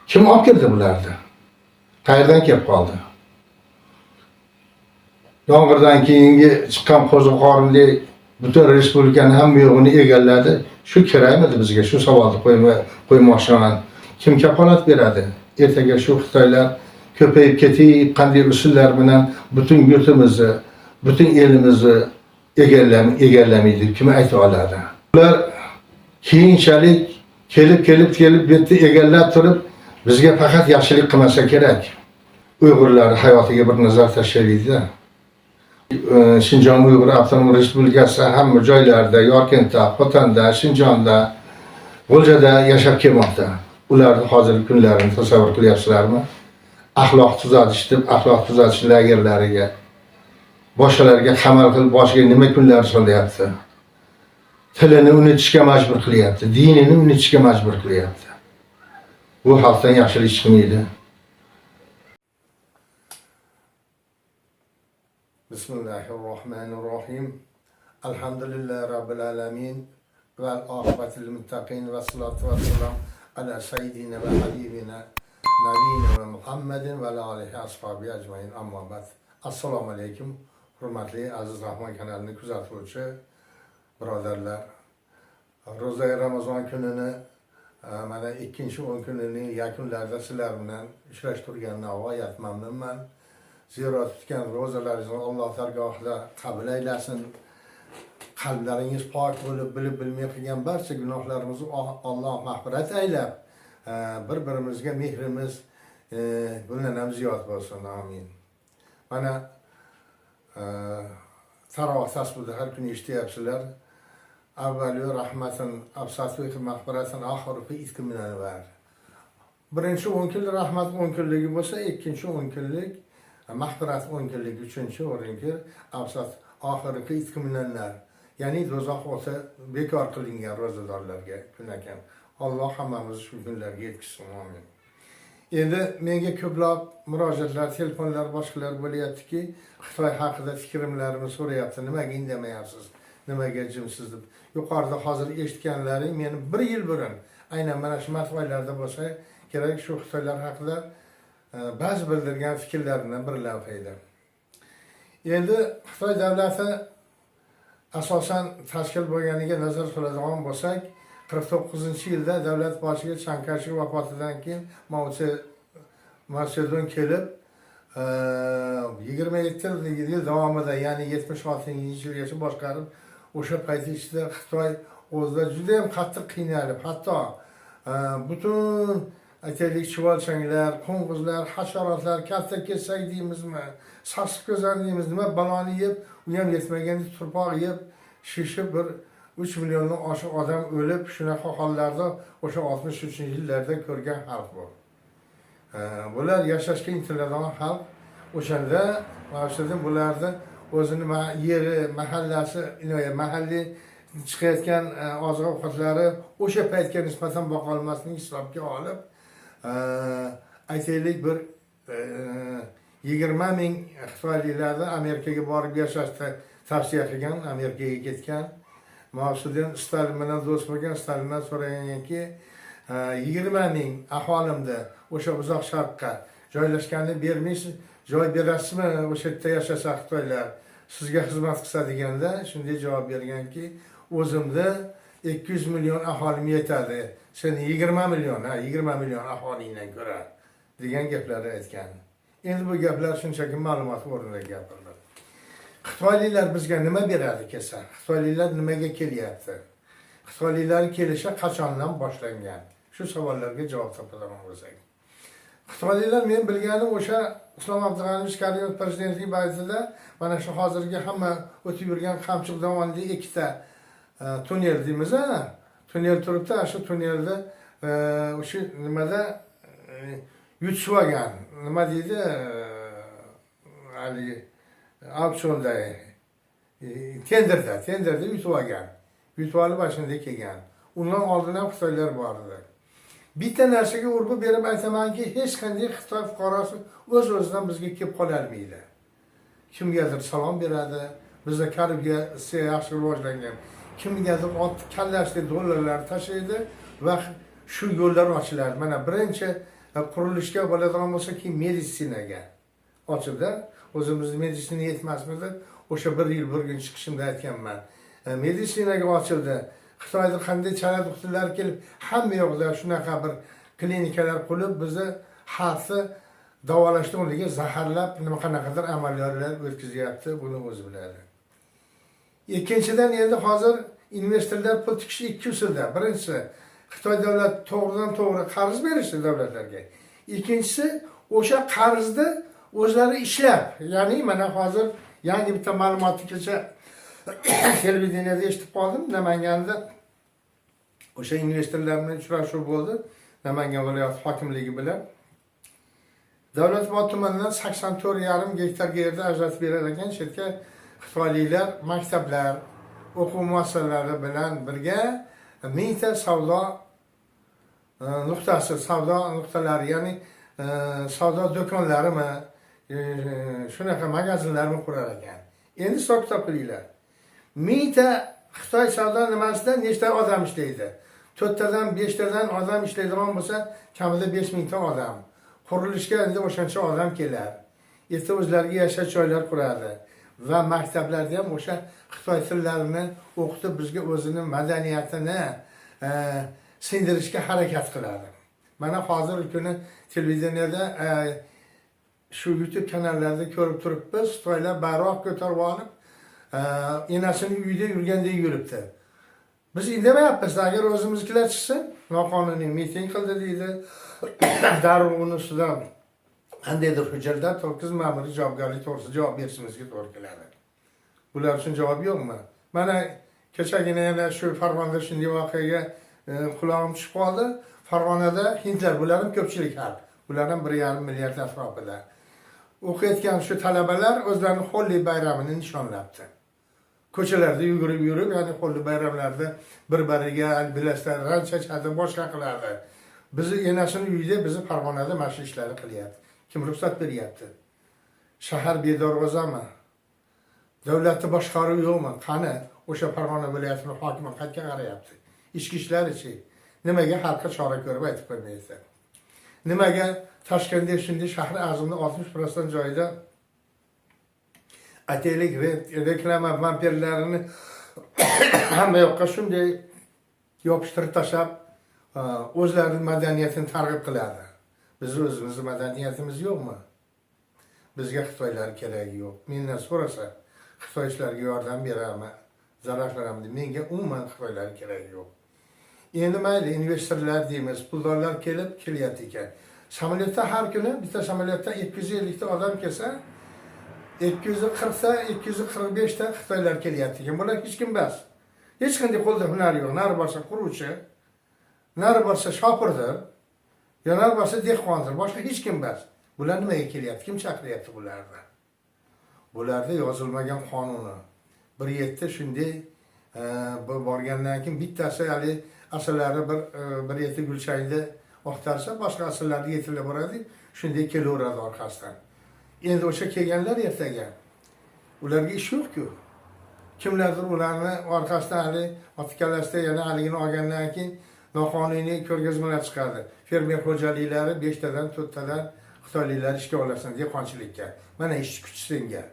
Kim olib keldi bularni? Qayerdan kelib qoldi? Yomg'irdan keyingi chiqqan qo'ziqorinli butun respublikani hamma yo'g'ini egalladi. Shu kerakmidi bizga? Shu savolni qo'ymoqchiman. Kim kafolat beradi? Ertaga shu Xitoylar ko'payib ketib, qanday usullar bilan butun yurtimizni, butun elimizni egallamaydi, kim ayta oladi? Ular keyinchalik kelib kelib kelib bu yerda egallab turib, bizga faqat yaxshilik qilmasa kerak. Uyg'urlar hayotiga bir nazar tashlaylik-da. Shinjon Uyg'ur Avtonom Respublikasi hamma joylarda, Yorkentda, Xotanda, Shinjonda, G'uljada yashab kelmoqda. Ularni hozirgi kunlarini tasavvur qilyapsizlarmi? Axloq tuzatish deb axloq tuzatish lagerlariga, boshqalarga qamal qilib boshiga nima kunlar solyapti? Tilini unutishga majbur qilyapti, dinini unutishga majbur qilyapti. Bu xalqdan yaxshilik chiqmaydi. Bismillahirrohmanirrohim. Alhamdulillahi robbil alamin val oqibatil muttaqin va salatu vassalam ala sayyidina va habibina nabiyina va Muhammadin va ala alihi ashabi ajmain. Ammo ba'd. Assalomu alaykum, hurmatli Aziz Rahmon kanalini kuzatuvchi birodarlar. Ro'za Ramazon kunini mana ikkinchi 10 kunining yakunlarida sizlar bilan uchrashtirgandan g'oyat mamnunman. Zero tutgan ro'zalaringizni Alloh dargohida qabul aylasin. Qalblaringiz pok bo'lib, bilib bilmay qilgan barcha gunohlarimizni Alloh mag'firat aylab, bir-birimizga mehrimiz bundan ham ziyod bo'lsin. Amin. Mana taroveh tasbihni har kuni eshityapsizlar. Avvali rahmatin, afsatu mag'firatin, oxiru itqi minanvar. Birinchi 10 kunlik rahmat 10 kunligi bo'lsa, ikkinchi 10 kunlik mag'firat 10 kunlik, uchinchi 10 kun afsat oxirgi itqi minannar. Ya'ni do'zax o'ti bekor qilingan ro'zadorlarga kun ekan. Alloh hammamizni shu kunlarga yetkazsin. Amin. Endi menga ko'plab murojaatlar, telefonlar, boshqalar bo'lyaptiki, Xitoy haqida fikrimlarimni so'rayapti. Nimaga indamayapsiz? Nimaga jimsiz deb. Yuqorida hozir eshitganlaring meni bir yil burun aynan mana shu mart oylarida bo'lsa kerak shu Xitoylar haqida ba'zi bildirgan fikrlarimdan bir lavha edi. Endi Xitoy davlati asosan tashkil bo'lganiga nazar soladigan bo'lsak, 49-yilda davlat boshiga Chiang Kai-shek vafotidan keyin Mao Zedong kelib 27 yil davomida, ya'ni 76-yilgacha boshqarib, o'sha payt ichida Xitoy o'zida juda ham qattiq qiynalib, hatto butun aytaylik chuvalchanglar, qo'ng'izlar, hasharotlar, katta kesak deymizmi, sassiq ko'zan deymiz, nima baloni yeb, u ham yetmaganda turpoq yeb, shishib bir 3 milliondan oshiq odam o'lib, shunaqa hollarda o'sha 63-yillarda ko'rgan xalq bu. Bular yashashga intiladigan xalq. O'shanda mana bularni o'zini yeri, mahallasi, mahalliy chiqayotgan oziq ovqatlari o'sha paytga nisbatan boqolmasligini hisobga olib, aytaylik bir 20 ming xitoyliklarni Amerikaga borib yashashni tavsiya qilgan, Amerikaga ketgan. Mao Zedong Stalin bilan do'st bo'lgan, Stalindan so'raganki, 20 ming aholimni o'sha uzoq sharqqa joylashganini bermaysiz, joy berasizmi o'sha yerda yashasa xitoylar sizga xizmat qilsa deganda shunday javob berganki, o'zimda 200 million aholim yetadi, seni 20 million, ha 20 million aholingdan ko'ra degan gaplarni aytgan. Endi bu gaplar shunchaki ma'lumot o'rnida gapiriladi. Xitoyliklar bizga nima beradi kelsa? Xitoyliklar nimaga kelyapti? Xitoyliklar kelishi qachondan boshlangan? Shu savollarga javob topadigan bo'lsak. Xitoyliklar men bilganim o'sha Islom Abdug'aniyevich Karimov prezidentlik paytida mana shu hozirgi hamma o'tib yurgan Qamchiq dovonida ikkita tunnel deymiz, a? Tunnel turibdi, shu tunnelda o'sha nimada yutishib olgan. Nima deydi? Haligi auksionda tenderda yutib olgan. Yutib olib mana shunday kelgan. Undan oldin ham xitoylar bor edi. Bitta narsaga urg'u berib aytamanki, hech qanday Xitoy fuqarosi o'z-o'zidan bizga kelib qololmaydi. Kimgadir salom beradi, bizda korrupsiya yaxshi rivojlangan. Kimgadir ot kallasiga dollarlar tashlaydi va shu yo'llar ochiladi. Mana birinchi Va qurilishga bo'ladigan bo'lsa, keyin meditsinaga ochildi. O'zimizni meditsina yetmasmidi, o'sha bir yil burun chiqishimda aytganman. Meditsinaga ochildi. Xitoyda qanday chala doktorlar kelib, hamma yoqda shunaqa bir klinikalar qurib, bizni xalqni davolashni o'rniga zaharlab, nima, qanaqadir amaliyotlar o'tkazyapti, buni o'zi biladi. Ikkinchidan, endi hozir investorlar pul tikishi ikki usulda. Birinchisi, Xitoy davlat to'g'ridan to'g'ri qarz berishi davlatlarga. Ikkinchisi, o'sha qarzni o'zlari ishlab, ya'ni mana hozir yangi bitta ma'lumotni kecha televideniyada eshitib qoldim. Namanganda o'sha investorlar bilan uchrashuv bo'ldi, Namangan viloyati hokimligi bilan. Davlatobod tumanidan 84,5 gektarga yerda ajratib berar ekan chetga xitoyliklar, maktablar, o'quv muassasalari bilan birga 1000 ta savdo nuqtasi, savdo nuqtalari, ya'ni savdo do'konlarimi, shunaqa magazinlarmi qurar ekan. Endi hisob kitob qilinglar, 1000 ta xitoy savdo nimasida nechta odam ishlaydi? To'rttadan, beshtadan odam ishlaydigan bo'lsa, kamida 5000 ta odam. Qurilishga endi o'shancha odam kelar, erta o'zlariga yashash joylar quradi va maktablarda ham o'sha xitoy tillarini o'qitib, bizga o'zini madaniyatini singdirishga harakat qiladi. Mana hozirgi kuni televideniyada, shu YouTube kanallarida ko'rib turibmiz, xitoylar bayroq ko'tarib olib, enasini uyida yurgandek yuribdi. Biz indamayapmiz. Agar o'zimiznikilar chiqsin, noqonuniy miting qildi deydi. Darrov uni ustidan qandaydir hujjatlar to'kis, ma'muriy javobgarlik to'g'risida javob berishimizga to'g'ri keladi. Bular uchun javob yo'qmi? Mana kechagina yana shu Farg'onada shunday voqeaga qulog'im tushib qoldi. Farg'onada hindlar, bular ham ko'pchilik xalq, bular ham 1,5 milliard atrofida, o'qiyotgan shu talabalar o'zlarini Holli bayramini nishonlabdi, ko'chalarda yugurib yurib. Ya'ni Holli bayramlarida bir biriga, bilasizlar, rang chachadi, boshqa qiladi. Bizni enasini uyida, bizni Farg'onada mana shu ishlarni qilyapti. Kim ruxsat beryapti? Shahar bedarvozami? Davlatni boshqaruv yo'qmi? Qani o'sha Farg'ona viloyatini hokimi, qayerga qarayapti? Ichki ishlarichi? Nimaga xalqqa chora ko'rib aytib qo'ymaydi? Nimaga Toshkentda shunday shahri azimni 60% joyida, aytaylik, reklama bamperlarini hamma yoqqa shunday yopishtirib tashlab, o'zlarini madaniyatini targ'ib qiladi? Bizni o'zimizni madaniyatimiz yo'qmi? Bizga xitoylar keragi yo'q. Mendan so'rasa, Xitoy ishlarga yordam beradimi, zarar qiladimi, menga umuman xitoylar keragi yo'q. Endi mayli, investorlar deymiz, puldorlar kelib kelyapti ekan. Samolyotda har kuni bitta samolyotda 250 ta odam kelsa, 240 ta, 245 ta xitoylar kelyapti ekan. Bular hech kim emas, hech qanday qo'lda hunari yo'q. Nari borsa quruvchi, nari borsa shopirdir yo nari borsa dehqondir, boshqa hech kim emas. Bular nimaga kelyapti? Kim chaqiryapti bularni? Bularda yozilmagan qonuni. Bir yerda shunday bu borgandan keyin bittasi haligi asalari bir yerda gulchangda oqtarsa, boshqa asallarni yetilib boradi, shunday kelaveradi orqasidan. Endi o'sha kelganlar ertaga ularga ish yo'qku. Kimlardir ularni orqasidan haligi ot kallasida yana haligini olgandan keyin noqonuniy ko'rgazmalar chiqadi. Fermer xo'jaliklari beshtadan, to'rttadan xitoyliklar ishga olasan dehqonchilikka, mana ishchi kuchi senga,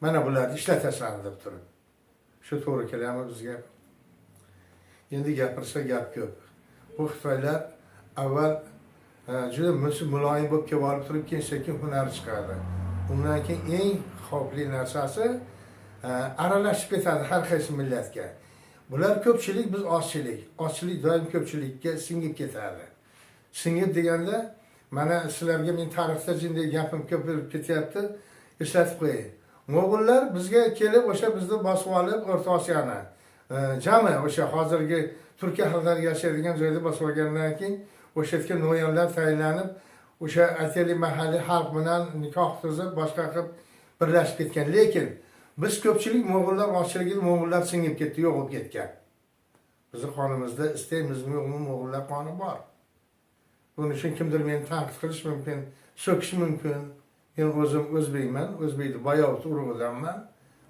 mana bularni ishlatasan deb turib. Shu to'g'ri keladimi bizga? Endi gapirsa gap ko'p. Bu xitoylar avval juda muloyim bo'lib kelib olib turib, keyin sekin hunari chiqadi. Undan keyin eng xavfli narsasi, aralashib ketadi har qaysi millatga. Bular ko'pchilik, biz ozchilik. Ozchilik doim ko'pchilikka singib ketadi. Singib deganda, mana sizlarga men tarixda jinday gapim ko'p bo'lib ketyapti, eslatib qo'yay. Mo'g'ullar bizga kelib, o'sha bizni bosib olib, O'rta Osiyoni, jami o'sha hozirgi Turkiya xalqlari yashaydigan joyda bosib olgandan keyin, o'sha yerga no'yonlar tayinlanib, o'sha, aytaylik, mahalliy xalq bilan nikoh tuzib, boshqa qilib birlashib ketgan. Lekin biz ko'pchilik, mo'g'ullar ozchiligida mo'g'ullar singib ketdi, yo'q bo'lib ketgan. Bizni qonimizda, istaymizmi yo'qmi, mo'g'ullar qoni bor. Buning uchun kimdir meni tanqid qilishi mumkin, so'kishi mumkin. Men o'zim o'zbekman, o'zbekni Boyovut urug'idanman,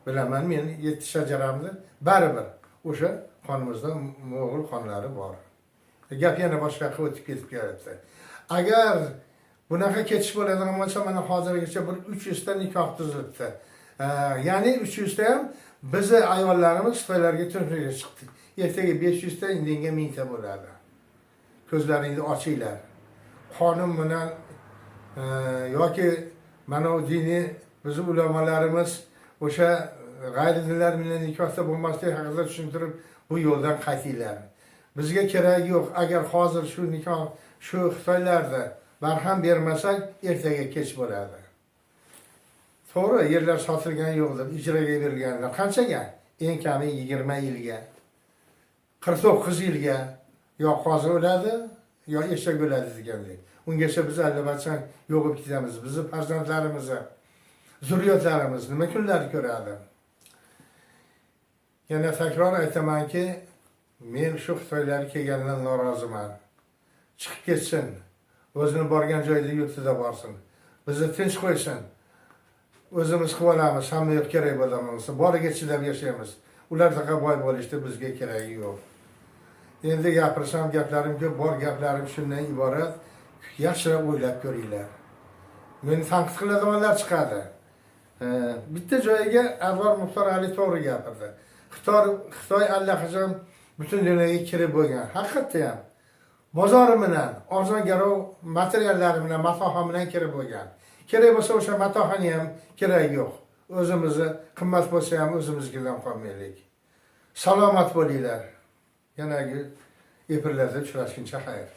bilaman men yetti shajaramni. Baribir o'sha qonimizda mo'g'ul qonlari bor. Gap yana boshqa yoqqa o'tib ketib kelyapti. Agar bunaqa ketish bo'ladigan bo'lsa, mana hozirgacha bir 300 ta nikoh tuzilibdi. Ya'ni 300 ta ham bizni ayollarimiz xitoylarga turmushga chiqdi. Ertaga 500 ta, indinga 1000 ta bo'ladi. Ko'zlaringni ochinglar. Qonun bilan yoki mana u diniy bizni ulamolarimiz o'sha g'ayri dinlar bilan nikohda bo'lmaslik haqida tushuntirib, bu yo'ldan qaytinglar. Bizga keragi yo'q. Agar hozir shu nikoh, shu xitoylarni barham bermasak, ertaga kech bo'ladi. To'g'ri, yerlar sotilgani yo'q deb ijaraga berilganlar. Qanchaga? Eng kami 20 yilga, 49 yilga. Yo qozi o'ladi, yo eshak o'ladi degandek. Ungacha biz allaqachon yo'q bo'lib ketamiz. Bizni farzandlarimiz, zurriyotlarimiz nima kunlar ko'radi? Yana takror aytamanki, men shu xitoylar kelganidan noroziman. Chiqib ketsin, o'zini borgan joyida, yurtida borsin, bizni tinch qo'ysin. O'zimiz qilib olamiz hamma yoq. Kerak bo'lgan bo'lsa, boriga chidab yashaymiz. Ulardaqa boy bo'lishni bizga keragi yo'q. Endi gapirsam, gaplarim ko'p, bor gaplarim shundan iborat. Yaxshilab o'ylab ko'ringlar. Meni tanqid qiladiganlar chiqadi. Bitta joyiga Anvar Muxtor Ali to'g'ri gapirdi. Xitoy allaqachon butun dunyoga kirib bo'lgan. Haqiqatda ham bozori bilan, arzon garov materiallari bilan, matohi bilan kirib bo'lgan. Kerak bo'lsa, o'sha matohini ham keragi yo'q. O'zimizni qimmat bo'lsa ham, o'zimiznikidan qolmaylik. Salomat bo'linglar. Yanagi efirlarda uchrashguncha xayr.